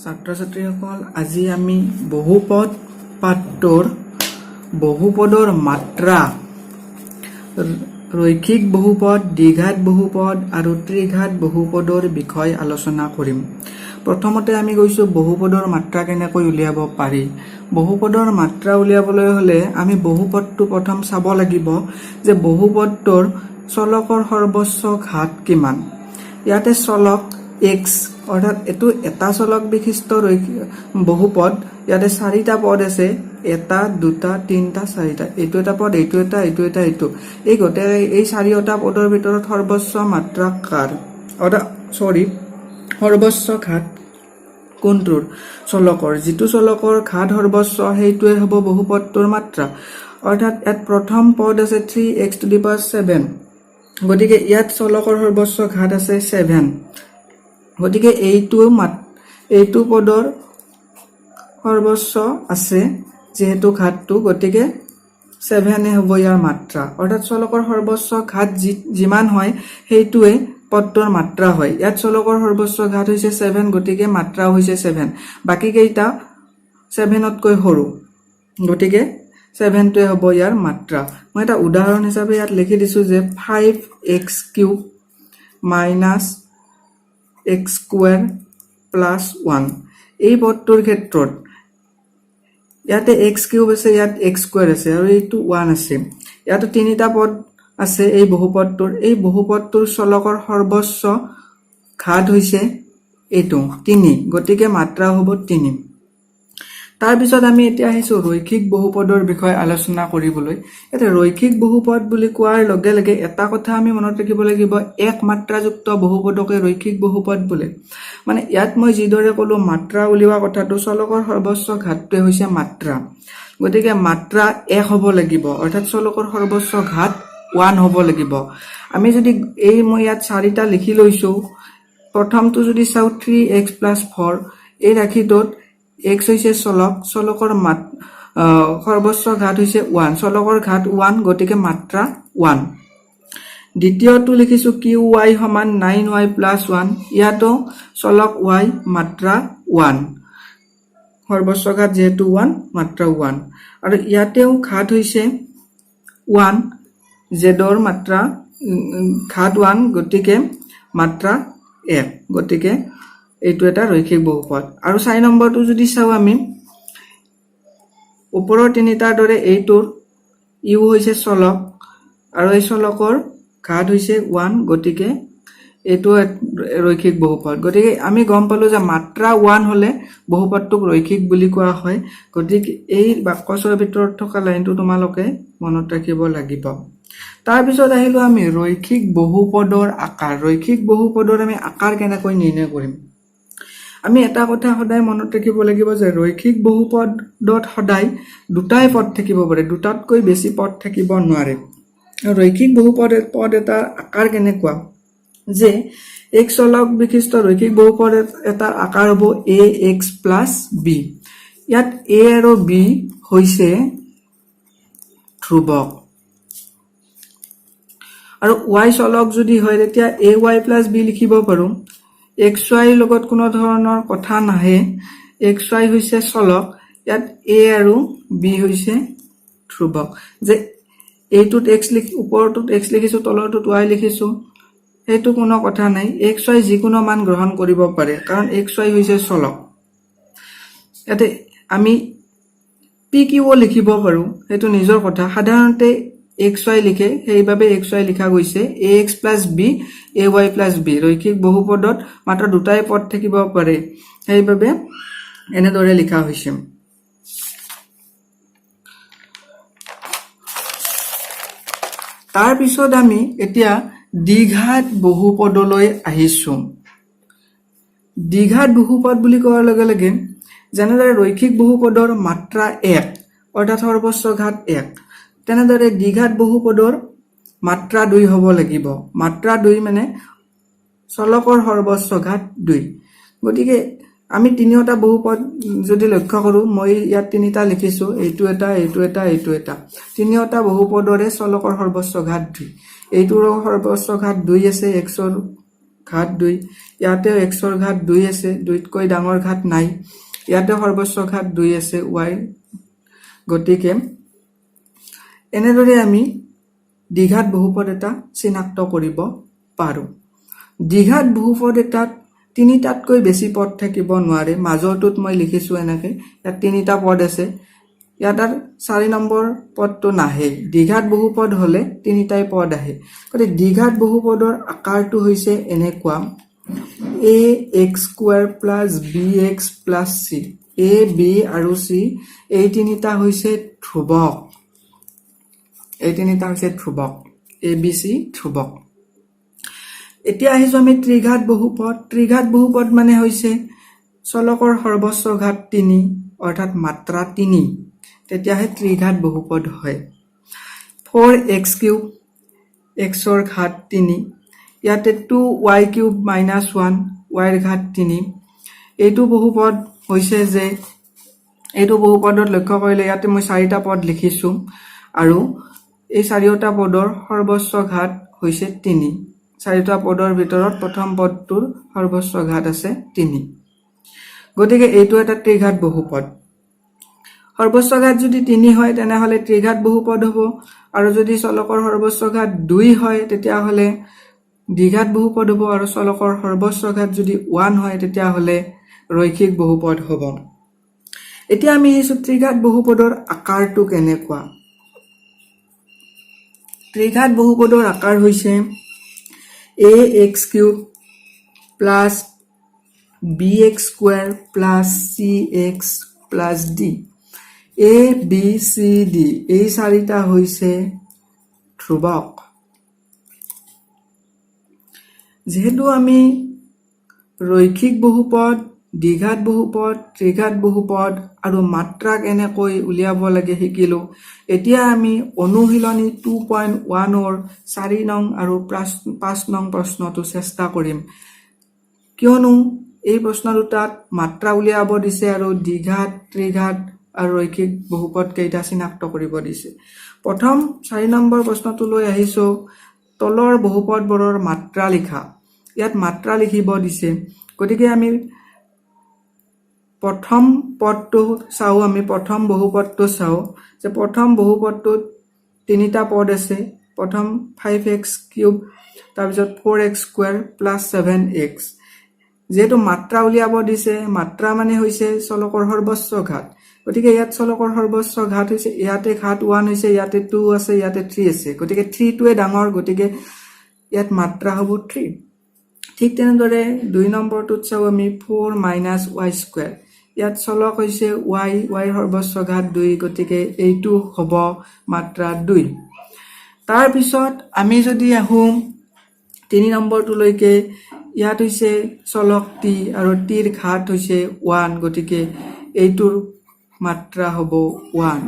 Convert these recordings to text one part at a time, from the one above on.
ছাত্ৰ ছাত্ৰীসকল, আজি আমি বহুপদ পাঠটোৰ বহুপদৰ মাত্ৰা, ৰৈখিক বহুপদ, দ্বিঘাত বহুপদ আৰু ত্ৰিঘাত বহুপদৰ বিষয়ে আলোচনা কৰিম। প্ৰথমতে আমি গৈছোঁ বহুপদৰ মাত্ৰা কেনেকৈ উলিয়াব পাৰি। বহুপদৰ মাত্ৰা উলিয়াবলৈ হ'লে আমি বহুপদটো প্ৰথম চাব লাগিব যে বহুপদটোৰ চলকৰ সৰ্বোচ্চ ঘাত কিমান। ইয়াতে চলক এক্স, অৰ্থাৎ এইটো এটা চলক বিশিষ্ট বহুপদ। ইয়াতে চাৰিটা পদ আছে, এটা, দুটা, তিনিটা, চাৰিটা। এইটো এটা পদ, এইটো এটা, এইটো এটা, এইটো। এই গোটেই এই চাৰিওটা পদৰ ভিতৰত সৰ্বোচ্চ মাত্ৰা কাৰ, অৰ্থাৎ চৰি, সৰ্বোচ্চ ঘাত কোনটোৰ চলকৰ? যিটো চলকৰ ঘাত সৰ্বোচ্চ, সেইটোৱে হ'ব বহুপদটোৰ মাত্ৰা। অৰ্থাৎ ইয়াত প্ৰথম পদ আছে 3 x to the power 7, গতিকে ইয়াত চলকৰ সৰ্বোচ্চ ঘাত আছে 7। গতিকে এইটো পদৰ সৰ্বোচ্চ আছে যিহেতু ঘাতটো, গতিকে 7-এ হ'ব ইয়াৰ মাত্ৰা। অৰ্থাৎ চলকৰ সৰ্বোচ্চ ঘাত যিমান হয়, সেইটোৱে পদটোৰ মাত্ৰা হয়। ইয়াত চলকৰ সৰ্বোচ্চ ঘাত হৈছে 7, গতিকে মাত্ৰাও হৈছে 7। বাকীকেইটা 7তকৈ সৰু, গতিকে 7টোৱে হ'ব ইয়াৰ মাত্ৰা। মই এটা উদাহৰণ হিচাপে ইয়াত লিখি দিছোঁ যে 5 x cube minus x square plus 1। এই পদটোৰ ক্ষেত্ৰত ইয়াতে এক্স কিউব আছে, ইয়াত এক্স স্কুৱেৰ আছে আৰু এইটো 1 আছে। ইয়াতো তিনিটা পদ আছে এই বহুপদটোৰ। এই বহুপদটোৰ চলকৰ সৰ্বোচ্চ ঘাত হৈছে এইটো 3, গতিকে মাত্ৰা হ'ব 3। তাৰপিছত আমি এতিয়া আহিছোঁ ৰৈখিক বহুপদৰ বিষয়ে আলোচনা কৰিবলৈ। ইয়াতে ৰৈখিক বহুপদ বুলি কোৱাৰ লগে লগে এটা কথা আমি মনত ৰাখিব লাগিব, এক মাত্ৰাযুক্ত বহুপদকে ৰৈখিক বহুপদ বোলে। মানে ইয়াত মই যিদৰে ক'লোঁ মাত্ৰা উলিওৱা কথাটো, চলকৰ সৰ্বোচ্চ ঘাতটোৱে হৈছে মাত্ৰা, গতিকে মাত্ৰা 1 হ'ব লাগিব, অৰ্থাৎ চলকৰ সৰ্বোচ্চ ঘাত 1 হ'ব লাগিব। আমি যদি এই মই ইয়াত চাৰিটা লিখি লৈছোঁ। প্ৰথমটো যদি চাওঁ, 3 এক্স প্লাছ 4, এই ৰাশিটোত এক্স হৈছে চলক, চলকৰ সৰ্বোচ্চ ঘাত হৈছে 1, চলকৰ ঘাত 1, গতিকে মাত্ৰা 1। দ্বিতীয়টো লিখিছোঁ কিউ ৱাই সমান 9 ৱাই প্লাছ 1, ইয়াতো চলক ৱাই, মাত্ৰা 1, সৰ্বোচ্চ ঘাত যিহেতু 1, মাত্ৰা 1। আৰু ইয়াতেও ঘাত হৈছে 1, জেডৰ মাত্ৰা ঘাত 1, গতিকে মাত্ৰা 1। গতিকে এইটো এটা ৰৈখিক বহুপদ। আৰু 4 নম্বৰটো যদি চাওঁ আমি, ওপৰৰ তিনিটাৰ দৰে এইটোৰ ইউ হৈছে চলক আৰু এই চলকৰ ঘাত হৈছে 1, গতিকে এইটো ৰৈখিক বহুপদ। গতিকে আমি গম পালোঁ যে মাত্ৰা 1 হ'লে বহুপদটোক ৰৈখিক বুলি কোৱা হয়। গতিকে এই বাকচৰ ভিতৰত থকা লাইনটো তোমালোকে মনত ৰাখিব লাগিব। তাৰপিছত আহিলোঁ আমি ৰৈখিক বহুপদৰ আকাৰ। ৰৈখিক বহুপদৰ আমি আকাৰ কেনেকৈ নিৰ্ণয় কৰিম? আমি এটা কথা সদায় মনত ৰাখিব লাগিব যে ৰৈখিক বহুপদত সদায় দুটাই পদ থাকিব পাৰে, দুটাতকৈ বেছি পদ থাকিব নোৱাৰে। ৰৈখিক বহুপদ পদ এটাৰ আকাৰ কেনেকুৱা যে এক চলক বিশিষ্ট ৰৈখিক বহুপদ এটাৰ আকাৰ হ'ব এ এক্স প্লাছ বি। ইয়াত এ আৰু বি হৈছে ধ্ৰুৱক আৰু ৱাই চলক যদি হয়, তেতিয়া এ ৱাই প্লাছ বি লিখিব পাৰোঁ। এক্স ৱাইৰ লগত কোনো ধৰণৰ কথা নাহে। এক্স ৱাই হৈছে চলক, ইয়াত এ আৰু বি হৈছে ধ্ৰুৱক। যে এইটোত এক্স লিখি, ওপৰটোত এক্স লিখিছোঁ, তলৰটোত ৱাই লিখিছোঁ, সেইটো কোনো কথা নাই। এক্স ৱাই যিকোনো মান গ্ৰহণ কৰিব পাৰে, কাৰণ এক্স ৱাই হৈছে চলক। ইয়াতে আমি পি কিউও লিখিব পাৰোঁ, সেইটো নিজৰ কথা। সাধাৰণতে এক্স ৱাই লিখে, সেইবাবে এক্স ৱাই লিখা গৈছে। A x plus b, a y plus b। ৰৈখিক বহুপদত মাত্ৰ দুটাই পদ থাকিব পাৰে, সেইবাবে এনেদৰে লিখা হৈছে। তাৰপিছত আমি এতিয়া দ্বিঘাত বহুপদলৈ আহিছোঁ। দ্বিঘাত বহুপদ বুলি কোৱাৰ লগে লগে যেনেদৰে ৰৈখিক বহুপদৰ মাত্ৰা 1, অৰ্থাৎ সৰ্বোচ্চ ঘাত 1, তেনেদৰে দ্বিঘাত বহুপদৰ মাত্ৰা 2 হ'ব লাগিব। মাত্ৰা 2 মানে চলকৰ সৰ্বোচ্চ ঘাত 2। গতিকে আমি তিনিওটা বহুপদ যদি লক্ষ্য কৰোঁ, মই ইয়াত তিনিটা লিখিছোঁ, এইটো এটা, এইটো এটা, এইটো এটা। তিনিওটা বহুপদৰে চলকৰ সৰ্বোচ্চ ঘাত 2। এইটোৰো সৰ্বোচ্চ ঘাত 2 আছে এক্সৰ। ঘাত দুই। ইয়াতেও এক্সৰ ঘাত দুই আছে, দুইতকৈ ডাঙৰ ঘাত নাই। ইয়াতে সৰ্বোচ্চ ঘাত দুই আছে ৱাই। গতিকে এনেদৰে আমি দ্বিঘাত বহুপদ এটা চিনাক্ত কৰিব পাৰোঁ। দ্বিঘাত বহুপদ এটাত তিনিটাতকৈ বেছি পদ থাকিব নোৱাৰে। মাজৰটোত মই লিখিছোঁ এনেকৈ, ইয়াত তিনিটা পদ আছে, ইয়াত আৰু 4 নম্বৰ পদটো নাহে। দ্বিঘাত বহুপদ হ'লে তিনিটাই পদ আহে। গতিকে দ্বিঘাত বহুপদৰ আকাৰটো হৈছে এনেকুৱা: a x square plus b x plus c। A, b আৰু চি এই তিনিটা হৈছে ধ্ৰুৱক। এই তিনিটা হৈছে ধ্ৰুৱক, এ বি চি ধ্ৰুৱক। এতিয়া আহিছোঁ আমি ত্ৰিঘাত বহুপদ। ত্ৰিঘাত বহুপদ মানে হৈছে চলকৰ সৰ্বোচ্চ ঘাত তিনি, অৰ্থাৎ মাত্ৰা তিনি, তেতিয়াহে ত্ৰিঘাত বহুপদ হয়। ফ'ৰ এক্স কিউব, এক্সৰ ঘাত তিনি। ইয়াতে two y cube minus one, ৱাইৰ ঘাত তিনি। এইটো বহুপদ হৈছে যে এইটো বহুপদত লক্ষ্য কৰিলে ইয়াতে মই চাৰিটা পদ লিখিছোঁ আৰু এই চাৰিওটা পদৰ সৰ্বোচ্চ ঘাত হৈছে তিনি। চাৰিটা পদৰ ভিতৰত প্ৰথম পদটোৰ সৰ্বোচ্চ ঘাত আছে তিনি। গতিকে এইটো এটা ত্ৰিঘাত বহুপদ। সৰ্বোচ্চ ঘাত যদি তিনি হয়, তেনেহ'লে ত্ৰিঘাত বহুপদ হ'ব আৰু যদি চলকৰ সৰ্বোচ্চ ঘাত দুই হয়, তেতিয়াহ'লে দ্বিঘাত বহুপদ হ'ব আৰু চলকৰ সৰ্বোচ্চ ঘাত যদি ওৱান হয়, তেতিয়াহ'লে ৰৈখিক বহুপদ হ'ব। এতিয়া আমি আহিছোঁ ত্ৰিঘাত বহুপদৰ আকাৰটো কেনেকুৱা। ত্ৰিঘাত বহুপদৰ আকাৰ হৈছে a x cube plus b x square plus c x plus d। A, b, c, d এই চাৰিটা হৈছে ধ্ৰুৱক। যিহেতু আমি ৰৈখিক বহুপদ, দ্বিঘাত বহুপদ, ত্ৰিঘাত বহুপদ আৰু মাত্ৰা কেনেকৈ উলিয়াব লাগে শিকিলোঁ, এতিয়া আমি অনুশীলনী 2.1ৰ 4 নং আৰু 5 নং প্ৰশ্নটো চেষ্টা কৰিম। কিয়নো এই প্ৰশ্ন দুটাত মাত্ৰা উলিয়াব দিছে আৰু দ্বিঘাত, ত্ৰিঘাত আৰু ৰৈখিক বহুপদ কেইটা চিনাক্ত কৰিব দিছে। প্ৰথম 4 নম্বৰ প্ৰশ্নটোলৈ আহিছোঁ। তলৰ বহুপদবোৰৰ মাত্ৰা লিখা। ইয়াত মাত্ৰা লিখিব দিছে। গতিকে আমি প্ৰথম পদটো চাওঁ, আমি প্ৰথম বহুপদটো চাওঁ যে প্ৰথম বহুপদটোত তিনিটা পদ আছে। প্ৰথম ফাইভ এক্স কিউব, তাৰপিছত four x square plus seven x। যিহেতু মাত্ৰা উলিয়াব দিছে, মাত্ৰা মানে হৈছে চলকৰ সৰ্বোচ্চ ঘাত। গতিকে ইয়াত চলকৰ সৰ্বোচ্চ ঘাত হৈছে, ইয়াতে ঘাত ওৱান হৈছে, ইয়াতে টু আছে, ইয়াতে থ্ৰী আছে। গতিকে থ্ৰীটোৱে ডাঙৰ, গতিকে ইয়াত মাত্ৰা হ'ব থ্ৰী। ঠিক তেনেদৰে 2 নম্বৰটোত চাওঁ আমি ফ'ৰ মাইনাছ ৱাই স্কুৱেৰ। ইয়াত চলক হৈছে ৱাই, ৱাইৰ সৰ্বোচ্চ ঘাত দুই, গতিকে এইটো হ'ব মাত্ৰা দুই। তাৰপিছত আমি যদি আহোঁ 3 নম্বৰটোলৈকে, ইয়াত হৈছে চলক টি আৰু টিৰ ঘাত হৈছে ওৱান, গতিকে এইটোৰ মাত্ৰা হ'ব ওৱান।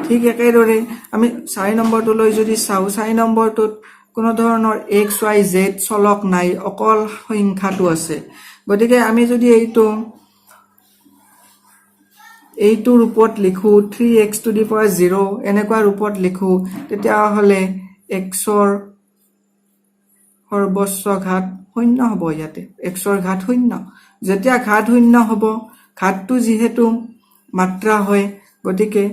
ঠিক একেদৰে আমি 4 নম্বৰটোলৈ যদি চাওঁ, 4 নম্বৰটোত কোনো ধৰণৰ এক্স, ৱাই, জেড চলক নাই, অকল সংখ্যাটো আছে। গতিকে আমি যদি এইটো ৰূপত লিখোঁ, three x to the power zero এনেকুৱা ৰূপত লিখোঁ, তেতিয়াহ'লে এক্সৰ সৰ্বোচ্চ ঘাত শূন্য হ'ব। ইয়াতে এক্সৰ ঘাত শূন্য। যেতিয়া ঘাত শূন্য হ'ব, ঘাতটো যিহেতু মাত্ৰা হয়, গতিকে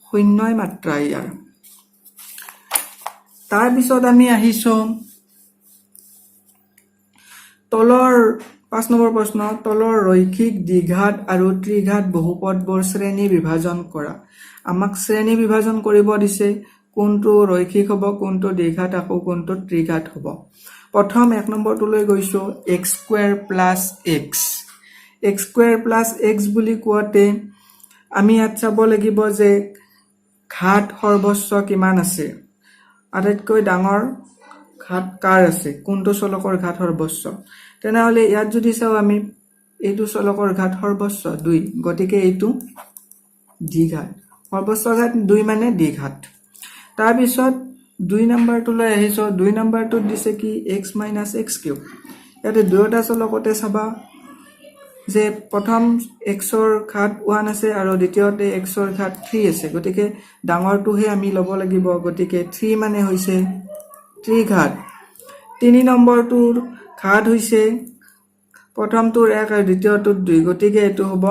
শূন্যই মাত্ৰা ইয়াৰ। তাৰপিছত আমি আহিছোঁ তলৰ 5 নম্বৰ প্ৰশ্ন। তলৰ ৰৈখিক, দ্বিঘাত আৰু ত্ৰিঘাত বহুপদবোৰ শ্ৰেণী বিভাজন কৰা। আমাক শ্ৰেণী বিভাজন কৰিব দিছে, কোনটো ৰৈখিক হ'ব, কোনটো দ্বিঘাত, আকৌ কোনটো ত্ৰিঘাত হ'ব। প্ৰথম 1 নম্বৰটোলৈ গৈছোঁ, x square plus x। X square plus x বুলি কোৱাতে আমি ইয়াত চাব লাগিব যে ঘাত সৰ্বোচ্চ কিমান আছে, আটাইতকৈ ডাঙৰ ঘাত কাৰ আছে, কোনটো চলকৰ ঘাত সৰ্বোচ্চ। তেনেহ'লে ইয়াত যদি চাওঁ আমি, এইটো চলকৰ ঘাত সৰ্বোচ্চ দুই, গতিকে এইটো দ্বিঘাত। সৰ্বোচ্চ ঘাত দুই মানে দ্বিঘাত। তাৰপিছত 2 নম্বৰটোলৈ আহিছোঁ। 2 নম্বৰটোত দিছে কি? X minus x cube. ইয়াতে দুয়োটা চলকতে চাবা যে প্ৰথম এক্সৰ ঘাত ওৱান আছে আৰু দ্বিতীয়তে এক্সৰ ঘাত থ্ৰী আছে, গতিকে ডাঙৰটোহে আমি ল'ব লাগিব। গতিকে থ্ৰী মানে হৈছে ত্ৰিঘাত। 3 নম্বৰটোৰ ঘাত হৈছে প্ৰথমটোৰ এক আৰু দ্বিতীয়টোত দুই, গতিকে এইটো হ'ব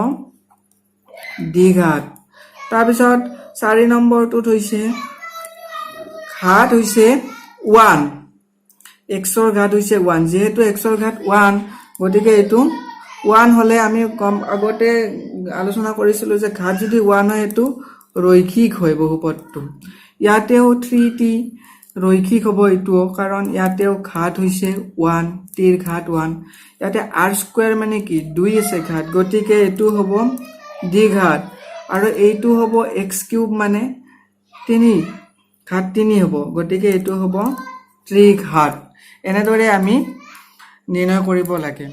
দ্বিঘাত। তাৰপিছত 4 নম্বৰটোত হৈছে ঘাত হৈছে 1, এক্সৰ ঘাত হৈছে 1। যিহেতু এক্সৰ ঘাত 1, গতিকে এইটো 1 হ'লে আমি কম আগতে আলোচনা কৰিছিলোঁ যে ঘাত যদি 1 হয়, এইটো ৰৈখিক হয় বহুপদটো। ইয়াতেও 3 টি ৰৈখিক হ'ব এইটোও, কাৰণ ইয়াতেও ঘাত হৈছে 1, টিৰ ঘাত 1। ইয়াতে আৰ স্কুৱেৰ মানে কি? দুই আছে ঘাত, গতিকে এইটো হ'ব দ্বিঘাত। আৰু এইটো হ'ব এক্স কিউব মানে তিনি, ঘাত তিনি হ'ব, গতিকে এইটো হ'ব ত্ৰিঘাত। এনেদৰে আমি নিৰ্ণয় কৰিব লাগে।